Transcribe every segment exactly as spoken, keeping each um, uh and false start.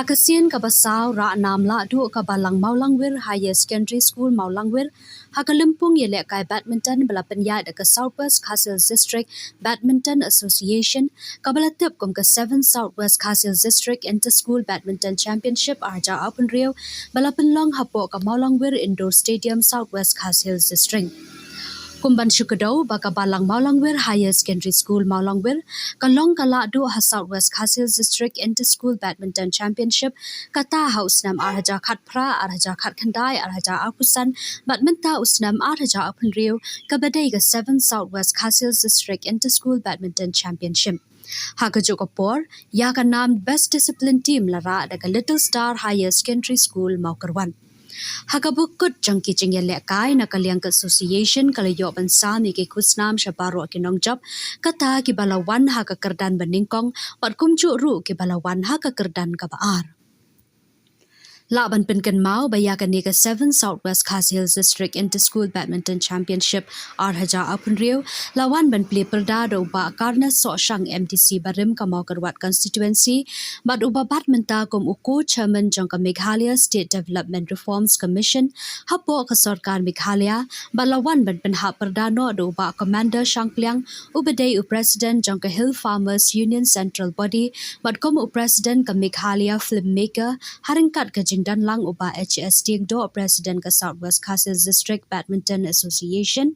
Ka sien kaba saw, rah nam lah duh ka Balang Mawlangwir Higher Secondary School Mawlangwir ha ka lympung ïalehkai badminton ba la pynïaid da ka South West Khasi Hills District Badminton Association, kaba la tip kum ka seventh South West Khasi Hills District Inter School Badminton Championship ar hajar arphew hynriew, ba la pynlong hapoh ka Mawlangwir Indoor Stadium, South West Khasi Hills District. Kum ban shu kdew ba ka Balang Mawlangwir Higher Secondary School Mawlangwir ka long ka lah duh ha South West Khasi Hills District Inter School Badminton Championship, kata ha u snem ar hajar khatphra, ar hajar khatkhyndai, ar hajar arphew san bad mynta u snem ar hajar arphew hynriew, kaba dei ka seventh South West Khasi Hills District Inter School Badminton Championship. Ha kajuh ka por, ïa ka nam Best Discipline Team la rah da ka Little Star Higher Secondary School Mawkyrwat. Ha kaba kut jong ki jingïalehkai, na ka liang ka association ka la ïoh ban sam ïa ki khusnam sha baroh ki nongjop, kata kiba la wan ha ka kyrdan banyngkong bad kumjuh ruh kiba la wan ha ka kyrdan kaba ar. Lah ban pynkynmaw ba ïa kane ka seventh South West Khasi Hills District Inter School Badminton Championship ar hajar arphew hynriew la wan ban plie pyrda da u Bah Karnas Sohshang, M D C barim ka Mawkyrwat Constituency, bad uba bat mynta kum u co-chairman jong ka Meghalaya State Development Reforms Commission hapoh ka sorkar Meghalaya, bad la wan ban pynhap pyrda noh da u Bah Commander Shangpliang, uba dei u president jong ka Hill Farmers Union Central Body, bad kum u president ka Meghalaya Filmmaker, ha ryngkat ka jingdon lang u Bah H S Diengdoh, president ka South West Khasi Hills District Badminton Association,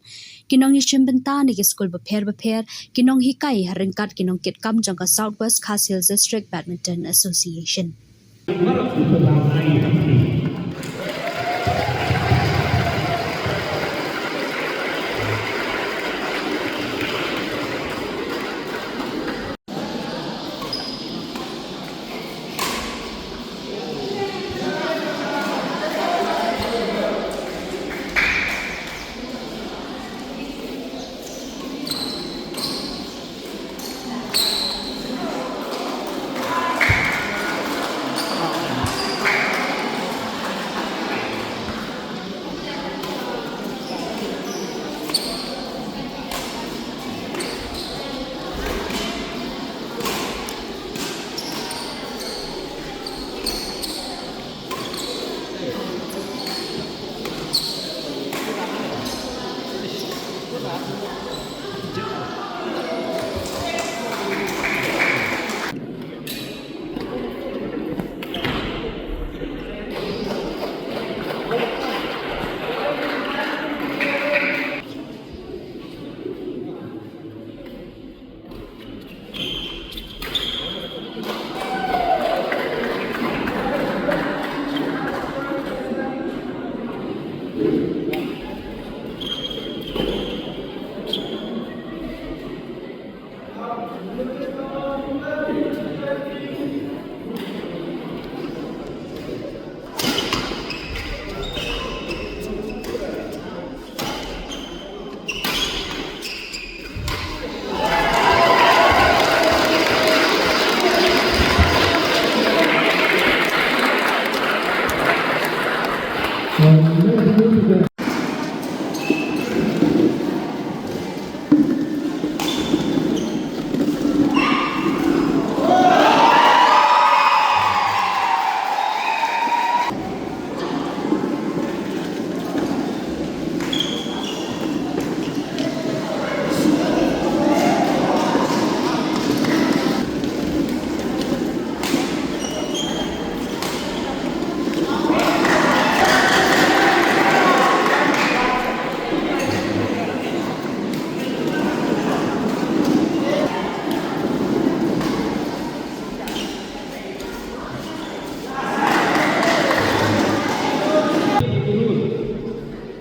ki nongïashim bynta na ki skul bapher bapher, ki nonghikai ha ryngkat ki nongkitkam jong ka South West Khasi Hills District Badminton Association.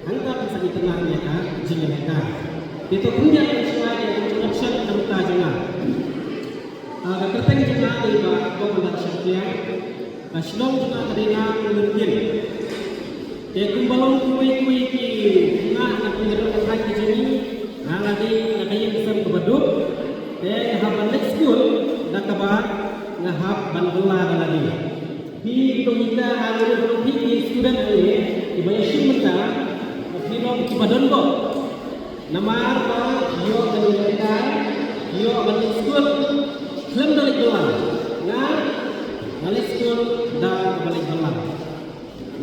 Hangta phi sa ïa tnat ïa ka jingïalehkai. Te to khyndiat ka shuwa ïa ka introduction ka bynta jong nga. Ah, ka kyrteng jong nga dei Bah Commander Shangpliang. Ka shnong jong nga ka dei na Nongmyndiat. Te kumba long kiwei kiwei ki khynnah na ki ïing ki sem ki jong ngi, nga la dei na ka ïing ki sem kaba duk. Te nga hap ban leit skul da kaba nga hap ban bylla da lade. Phi to ita ha ngi to phi ki student ngi kiba ïashim mynta, phi long kiba donbok. Namar ba ïoh ban ïalehkai, ïoh ban leit skul khlem da leit bylla. Nga High School da kaba leit bylla.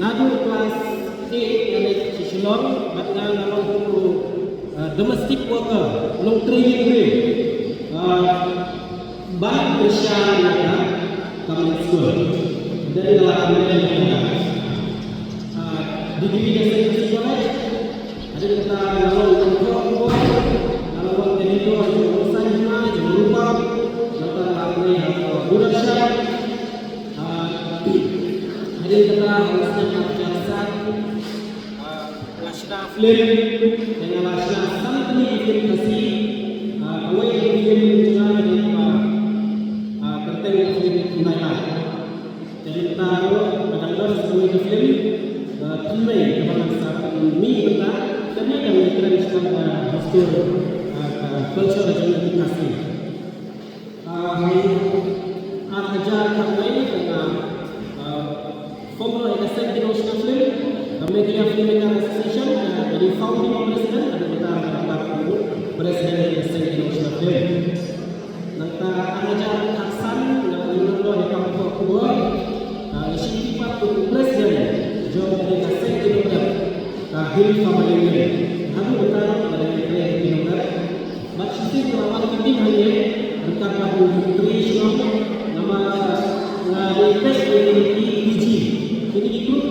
Naduh klas eight nga leit sha Shillong bad nga nga long u, uh, domestic worker, nongtrei lynti. Uh, ban pyrshah ïa ka common school. Dei na la ka, uh, degree na Saint Joseph College. Hadien kata nga long u nongthoh khubor, nga long editor jong u Nongsan Hima, jong u Rupam, nangta nga la pynlong ha ka Doordarshan. Ah, hadien kata ha u snem ar hajar saw, ah, nga shna film, nga la shna san tylli ki film Khasi, ah, kawei ka film jong nga ka dei kaba, ah, kyrteng ka film Nai Lai. Te mynta ruh nga dang don sa kawei ka film, eh, thymmei kaba ngan sa pynmih mynta, kane ka dei ka kren shaphang ka dustur, eh, ka culture jong ngi ki Khasi. Eh, ha u ar hajar khatwei te nga, eh, form noh ïa ka Seng ki Nongshna Film, ka Meghalaya Filmmaker Association, eh, nga dei founding president, bad mynta nga dang dei president ïa ka Seng ki Nongshna Film. Nangta ar hajar khatsan nga la ïoh noh ïa ka pynpaw khubor, ah, nga shim khmat kum u president jong kane ka Seng ki Nongrep, ka Hill Family Union. Haduh mynta nga dang ïatrei ïa ki nongrep. Bad shisien nga la wan ïa ka team hangne ryngkat bad u Myntri Shnong, namar nga dei peit ïa kine ki P G, kine ki group